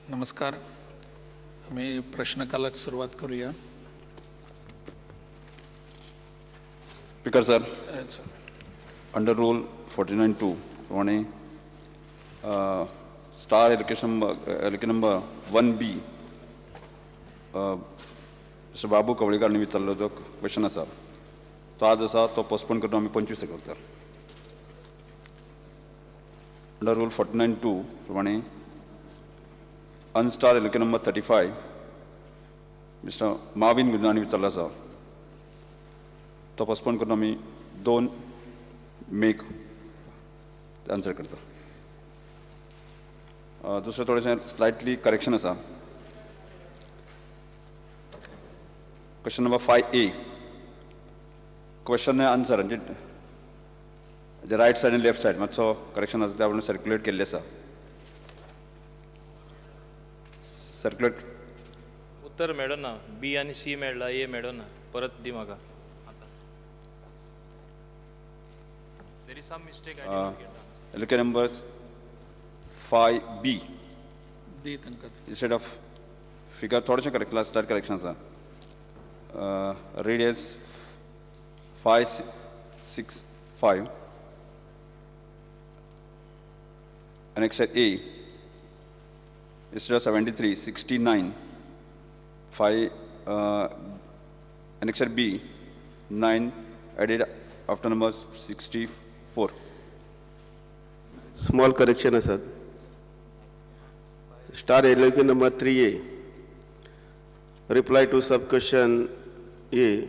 नमस्कार. आमी प्रश्नकालाक सुरवात करूया. Speaker sir, under rule 49(2) प्रमाणे star allocation number 1B mister Babu Kavlekar हांणी विचारलो जो क्वेश्चन आसा तो आज आसा तो पोस्टपोन करून आमी 25 करता. अंडर रूल 49(2) प्रमाणे unstarred allocation number 35 mister Marvin Gujna हांणी विचारलो आसा तो पोस्टपोन करून आमी 2 मेक आन्सर करता. दुसरें थोडेशें स्लायटली करेक्शन आसा. Question number 5A question answer म्हणजे रायट सायड आनी लेफ्ट सायड मातसो करेक्शन आसा, ते आपण सर्क्युलेट केल्ले आसा. सर्क्युलेट उत्तर मेळना, बी आनी सी मेळ्ळा, ए मेळना, परत दी म्हाका आतां. There is some mistake. Allocation number 5B दी तांकां. इन्स्टेड ऑफ फिगर थोडेशें करेक्ट स्लायट करेक्शन आसा. Read as 5 6 5 annexure A instead of 73 69 5 annexure B 9 added after number 64. Small correction आसात. Star LLQ number 3A, reply to sub question A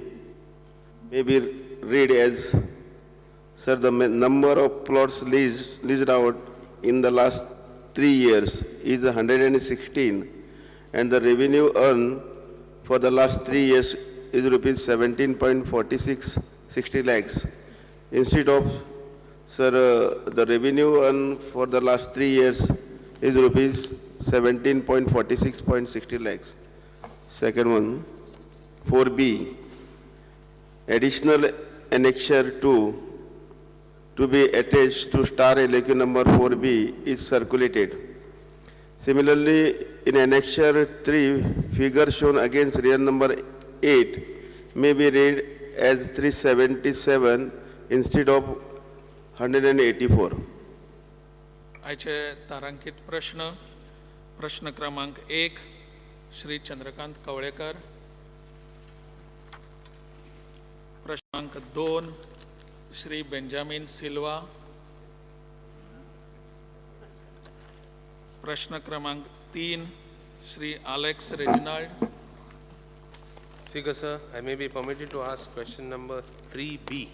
may be read as, sir, the number of plots leased out in the last 3 years is 116 and the revenue earned for the last 3 years is rupees 17.4660 lakhs. Instead of, sir, the revenue earned for the last 3 years is rupees 17.46.60 lakhs. Second one, 4B, additional annexure 2 to be attached to star LAQ number 4B is circulated. Similarly, in annexure 3, figure shown against real number 8 may be read as 377 instead of 184. आयचे तारांकीत प्रश्न, प्रश्न क्रमांक 1 श्री चंद्रकांत कवळेकर, प्रश्न क्रमांक 2 Shri Benjamin Silva, प्रश्न क्रमांक 3 Shri Alex Reginald. Speaker sir, I may be permitted to ask question number 3B.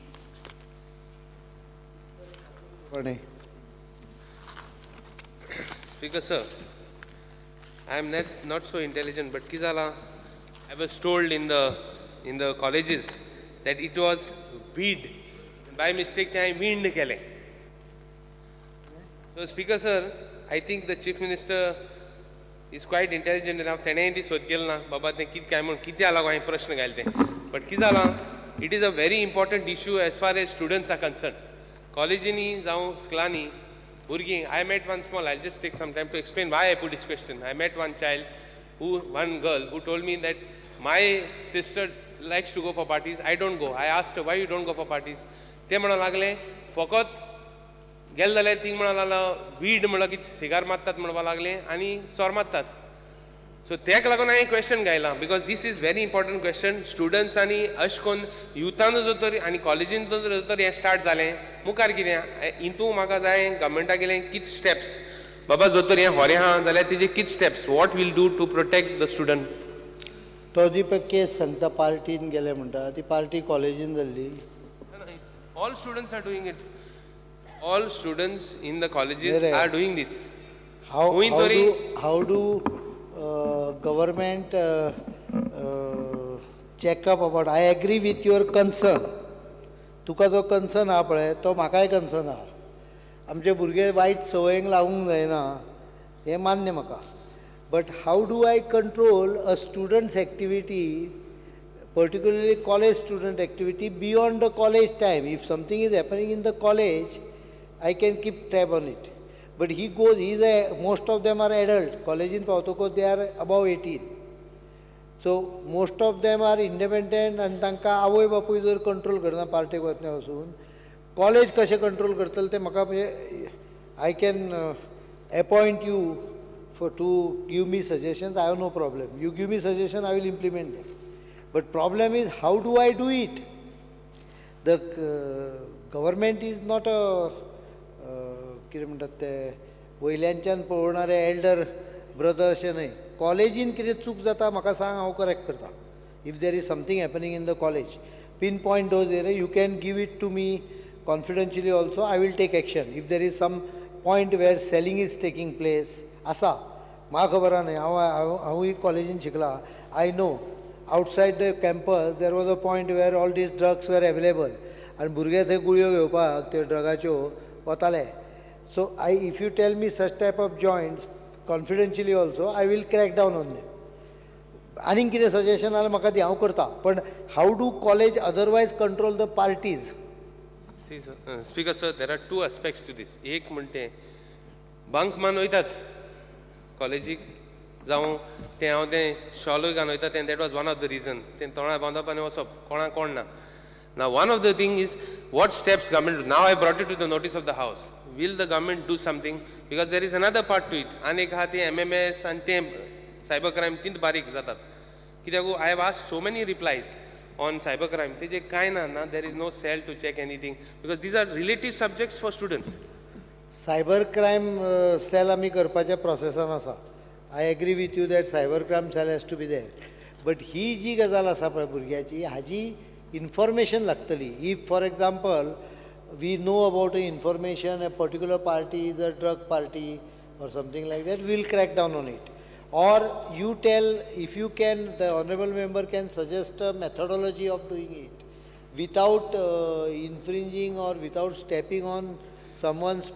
Speaker sir, I am not so intelligent, but kizala, I was told in the colleges that it was weed. By mistake, I wind kele. So Speaker sir, I think the Chief Minister is quite intelligent enough. तेणे ती सोद केल ना बाबा तें कितें काय म्हूण कित्या लागून हांवें प्रश्न घाले ते. बट कितें जालां, it is a very important issue as far as students are concern. कॉलेजींनी जावं स्कुलांनी भुरगीं, I met one small, I just take some time to explain why I put this question. I met one child, one girl who told me that my sister likes to go for parties, I don't go. I asked why you don't go for parties. ते म्हणून लागले फकत गेले जाल्यार ती म्हणून लागलो weed म्हणलो की सिगार मारतात म्हणपाक लागले आनी सोर मारतात. सो तेका लागून हांवें question घायलां because this is very important question. Students आनी अशें करून युथान जर तर आनी कॉलेजीन जर तर हें स्टार्ट जालें मुखार कितें हितून म्हाका जाय गव्हर्मेंटा गेलें कितें स्टेप्स बाबा जर तर हें होरें आहा जाल्यार तेजे कितें steps what will do to protect the student. तो जी पळय केस सांगता पार्टीन गेले म्हणटा ती पार्टी कॉलेजीन जाल्ली. All students are doing it. All students in the colleges are doing this. How do government check up about? I agree with your concern. तुका जो कन्सर्न आहा पळय तो म्हाकाय कन्सर्न आहा. आमचे भुरगे वायट संवयेक लागूंक जायना हें मान्य म्हाका. But how do I control a student's activity, particularly college student activity, beyond the college time? If something is happening in the college, I can keep tab on it. But he goes, he is a, most of them are adult. कॉलेजीन पावतकूच they are above 18. So most of them are independent आनी तांकां आवय बापूय जर control करना पार्टेक वचना पासून, कॉलेज कशें कंट्रोल करतले तें म्हाका, म्हणजे I can appoint you for to give me suggestions. I have no problem. You give me suggestion, I will implement them. But problem is, how do I do it? The government is not a, कितें म्हणटात ते, वयल्यानच्यान पळोवणारे Elder brother अशें न्हय. कॉलेजीन कितें चूक जाता म्हाका सांग, हांव करेक्ट करता. If there is something happening in the college, pin point those area. You can give it to me confidentially also. I will take action. If there is some point where selling is taking place, आसा, म्हाका खबर आहा न्हय, हांव हांवूय कॉलेजीन शिकला. I know outside the campus there was a point where all these drugs were available आनी भुरगे थंय गुळयो घेवपाक त्यो ड्रगाच्यो वताले. So I, if you tell me such type of joints confidentially also, I will crack down on them. आनीक कितें suggestion जाल्यार म्हाका दी, हांव करता. पण how do college otherwise control the parties? See, sir, Speaker sir, there are two aspects to this. एक म्हणटे bunk मारून वयतात कॉलेजीक, जावं तें हांव तें शॉलूय घालून वयता तें, that was one of the reason. तें तोंडा बांदप आनी वचप, कोणाक कोण ना. Now, one of the thing is what steps government, now I brought it to the notice of the house. Will the government do something? Because there is another part to it. आनी एक आहा तें MMS आनी तें cyber crime, तींच बारीक जातात. कित्याक I have asked so many replies on cyber crime, तेजे कांय ना. ना, there is no cell to check anything, because these are relative subjects for students. Cyber crime cell आमी करपाच्या प्रोसेसान आसा. I agree with you that cyber crime cell has to be there, but ही जी गजाल आसा पळय भुरग्याची, हाजी इन्फॉर्मेशन लागतली. If, for example, we know about a information, a particular party is a drug party or something like that, we'll crack down on it. Or you tell, if you can, the honorable member can suggest a methodology of doing it without infringing or without stepping on someone's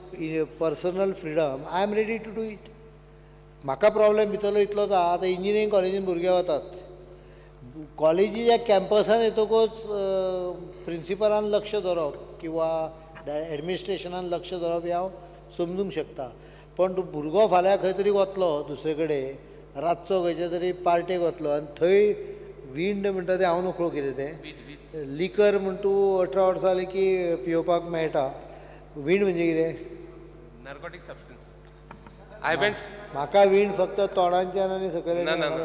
personal freedom, I am ready to do it. म्हाका problem भितरलो इतलोच आहा, आतां engineering कॉलेजीन भुरगे वतात. कॉलेजीच्या कॅम्पसान येतकूच प्रिंसिपलान लक्ष दवरप किंवा एडमिनिस्ट्रेशनान लक्ष दवरप हें हांव समजूंक शकता. पण तूं भुरगो फाल्यां खंय तरी वतलो दुसरे कडेन, रातचो खंयच्या तरी पार्टेक वतलो आनी थंय विंड म्हणटा तें हांव नकळो कितें तें. लिकर म्हण तूं 18 वर्सां जालीं की पियोवपाक मेळटा. विंड म्हणजे कितें? Narcotic substance. I went म्हाका विंड फक्त तोंडांच्यान आनी सकयल. ना ना ना,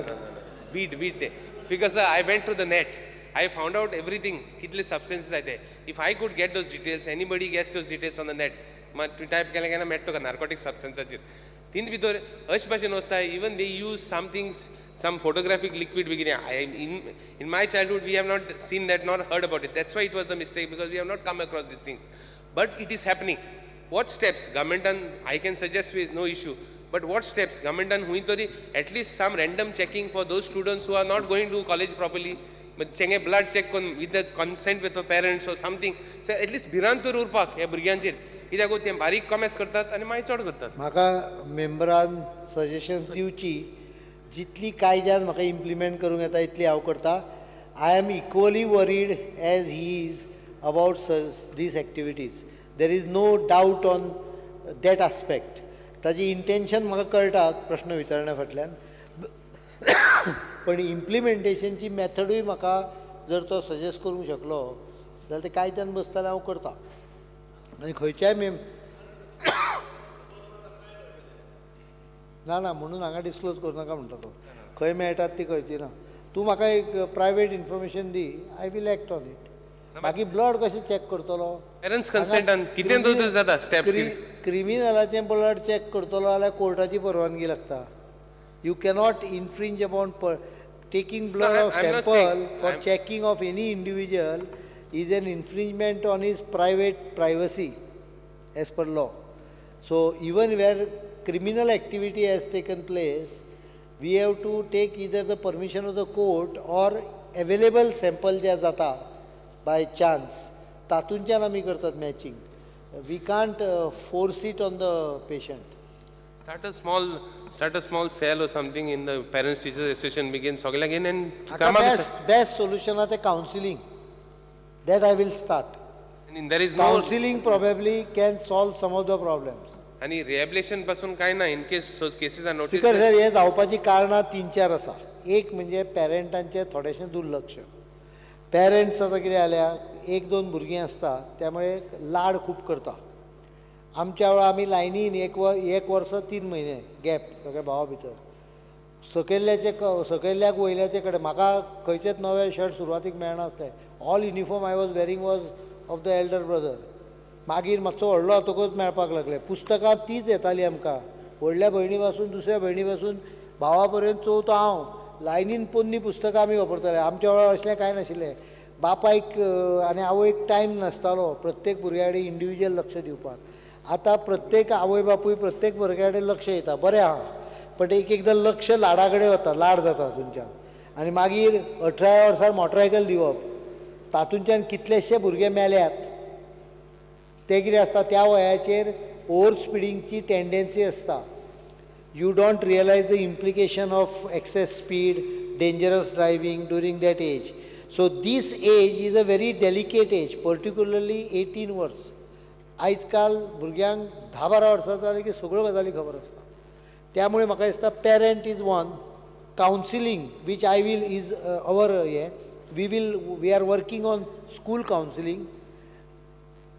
वीड, वीड ते. Speaker sir, I went to the net, I found out everything, कितले सबस्टन्सीस आहाय ते. If I could get those details, anybody gets those details on the net. मात तूं टायप केलें केन्ना मेळटा तुका. नार्कोटीक सबस्टन्साचेर तीन भितर अशे भाशेन वचता. Even they use somethings, some photographic liquid बी कितें. I in my childhood we have not seen that nor heard about it. That's why it was the mistake, because we have not come across these things, but it is happening. What steps गव्हर्मेंटान, I can suggest is no issue, but what steps गव्हर्मेंटान हुंय तरी at least some random checking for those students who are not going to college properly, चेंगे blood check करून with the consent with the parents or something, so at least भिरांत तर उरपाक ह्या भुरग्यांचेर. कित्याक ते बारीक कॉमेस करतात आनी मागीर चड करतात. म्हाका मेंबरान सजेशन्स दिवची. जितली कायद्यान म्हाका इम्प्लिमेंट करूंक येता इतली हांव करता. I am equally worried as he is about these activities. There is no doubt on that aspect. ताजी इंटेन्शन म्हाका कळटा प्रश्न विचारण्या फाटल्यान, पण इम्प्लिमेंटेशनची मॅथडूय म्हाका जर तो सजेस्ट करूंक शकलो जाल्यार ते कायद्यान बसता जाल्यार हांव करता. आनी खंयच्याय मेम ना ना म्हणून हांगा डिस्क्लोज करूं नाका म्हणटा तो. खंय मेळटात ती कळची ना. तूं म्हाका एक private information the, I will act on it. बाकी ब्लड कशें चॅक करतलो? पेरंट्स कन्सेंटान कितें तर जाता स्टेप्स. क्रिमिनलाचें ब्लड चॅक करतलो जाल्यार कोर्टाची परवानगी लागता. You cannot infringe upon taking blood of I'm not sample saying- for I'm- checking of any individual is an infringement on his private privacy as per law. So even where criminal activity has taken place, we have to take either the permission of the court or available sample जे जाता by chance, तातूंच्यान आमी करतात matching. We can't force it on the patient. Start a small cell or something in the parents teachers association begin सगळ्यांक घेवन and हाका best best solution आहा तें counselling. That I will start. There is no Counseling probably can solve some of the problems. आनी rehabilitation पासून कांय ना in case such cases are speaker notice. Sir, हे जावपाची कारणां तीन चार आसा. एक म्हणजे पॅरंटांचें थोडेशें दुर्लक्ष. पॅरंट्स आतां कितें जाल्या, एक दोन भुरगीं आसता, त्यामुळे लाड खूब करता. आमच्या वेळार आमी लायनीन एक वर्स 3 म्हयने गॅप सगळ्या भावा भितर. सकयल्ल्याचे सकयल्ल्याक वयल्याचे कडेन म्हाका खंयचेच नवें शर्ट सुरवातीक मेळनासलें. All uniform I was wearing was of the elder brother. मागीर मातसो व्हडलो जातकूच मेळपाक लागलें. पुस्तकां तीच येतालीं आमकां, व्हडल्या भयणी पासून, दुसऱ्या भयणी पासून, भावा पर्यंत. चवथो हांव. लायनीन पोन्नी पुस्तकां आमी वापरताले. आमच्या वेळार असलें कांय नाशिल्लें. बापायक आनी आवयक टायम नासतालो प्रत्येक भुरग्या कडेन इंडिविज्युअल लक्ष दिवपाक. आतां प्रत्येक आवय बापूय प्रत्येक भुरग्या कडेन लक्ष दिता, बरें आहा, बट एक एकदां लक्ष लाडा कडेन वता, लाड जाता थंयच्यान आनी मागीर 18व्या वर्सार मोटरसायकल दिवप. तातूंच्यान कितलेशे भुरगे मेल्यात. ते कितें आसता, त्या वयाचेर ओवर स्पिडींगची टेंडन्सी आसता. You don't realize the implication of excess speed, dangerous driving during that age. So this age is a very delicate age, particularly 18 वर्स. आयज काल भुरग्यांक 10-12 वर्सां जालीं की सगळ्यो गजाली खबर आसता. त्यामुळे म्हाका दिसता parent is one, counselling which I will is our हें, we are working on school counselling.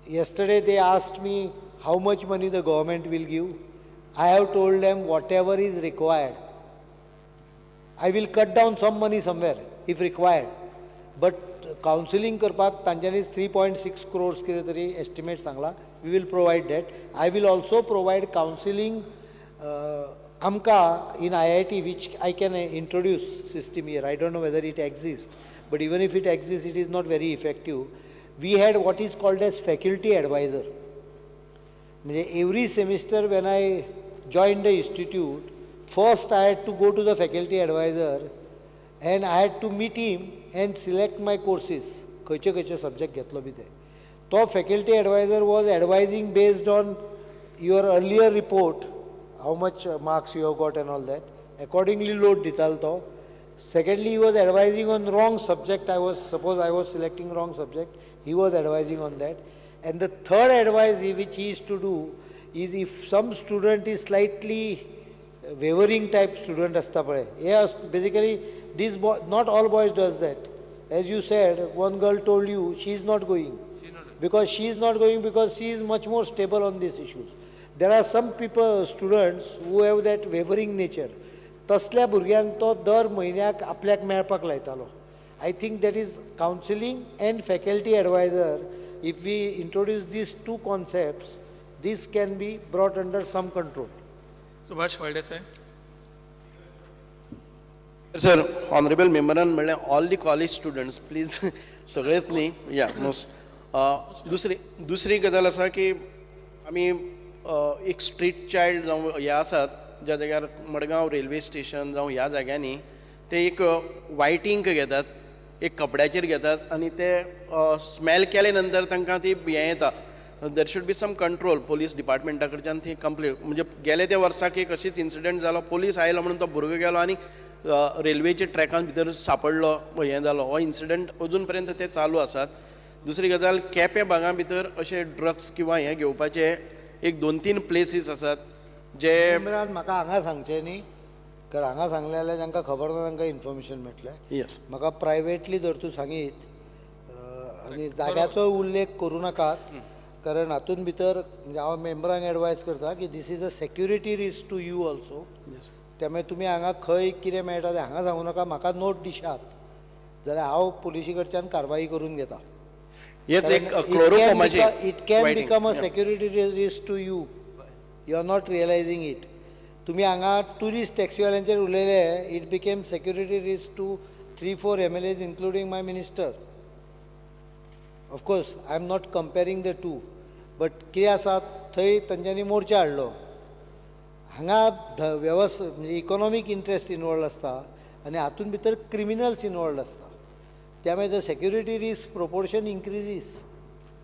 Yesterday they asked me how much money the government will give. I have told them whatever is required. I will cut down some money somewhere if required. But counselling करपाक तांच्यांनी 3.6 crores कितें तरी estimate सांगला. We will provide that. I will also provide counselling आमकां in IIT, which I can introduce system here. I don't know whether it exist, but even if it exist, it is not very effective. We had what is called as faculty advisor. म्हणजे every semester when I join the institute, first I had to go to the faculty advisor and I had to meet him and select my courses, खंयचे खंयचे subject घेतलो बी ते. तो faculty advisor was advising based on your earlier report, how much marks you have got and all that. Accordingly load दितालो तो. Secondly, he was advising on wrong subject. I was suppose I was selecting wrong subject, he was advising on that. And the third advice which he used to do is, if some student is slightly wavering type student आसता पळय, हे basically this boy, not all boys does that. As you said, one girl told you she is not going because she is not going because she is much more stable on these issues. There are some people, students who have that wavering nature. तसल्या भुरग्यांक तो दर म्हयन्याक आपल्याक मेळपाक लायतालो. I think that is counselling and faculty advisor. If we introduce these two concepts, this can be brought under some control. Subhash Phaldesai. Sir, honourable मेंबरान म्हणलें all the college students, please, सगळेच न्ही, या मोस्ट. दुसरी गजाल आसा की आमी एक स्ट्रीट चायल्ड जावं हे आसात, ज्या जाग्यार मडगांव रेल्वे स्टेशन जावं ह्या जाग्यांनी ते एक वायट इंक घेतात, एक कपड्याचेर घेतात आनी ते स्मॅल केले नंतर तांकां ती हें येता. There should be some control police डिपार्टमेंटा कडच्यान. ती कंप्लेन म्हणजे गेले त्या वर्साक एक अशीच इन्सिडंट जालो. पोलीस आयलो म्हणून तो भुरगो गेलो आनी रेल्वेच्या ट्रॅकान भितर सापडलो, हें जालो. हो इन्सिडंट अजून पर्यंत ते चालू आसात. दुसरी गजाल, केपें भागा भितर अशे ड्रग्स किंवा हें घेवपाचे एक दोन तीन प्लेसीस आसात जे इम्रान, म्हाका हांगा सांगचें न्ही, कारण हांगा सांगलें जाल्यार जांकां खबर ना तांकां इन्फॉर्मेशन मेळटलें. येस. म्हाका प्रायवेटली जर तूं सांगीत आनी जाग्याचो उल्लेख करूं नाकात, कारण हातूंत भितर म्हणजे हांव मेंबरांक एडवायज करता की this is a security risk to you also. त्यामुळे तुमी हांगा खंय कितें मेळटा तें हांगा सांगू नाका. म्हाका नोट दिशात जाल्यार हांव पुलिशी कडच्यान कारवाई करून घेता. हेच एक क्लोरोफॉर्माची It can become a security risk to you. You are not realizing it. तुमी हांगा टुरिस्ट टॅक्सीवाल्यांचेर उलयले, it became security risk to three four MLAs, including my minister. Of course, I am not comparing the two, but कितें आसा, थंय तांच्यांनी मोर्चा हाडलो. हांगा म्हणजे इकॉनॉमीक इंट्रस्ट इनवॉल्ड आसता आनी हातूंत भितर क्रिमिनल्स इनवॉल्ड आसता. त्यामुळे the security risk proportion increases.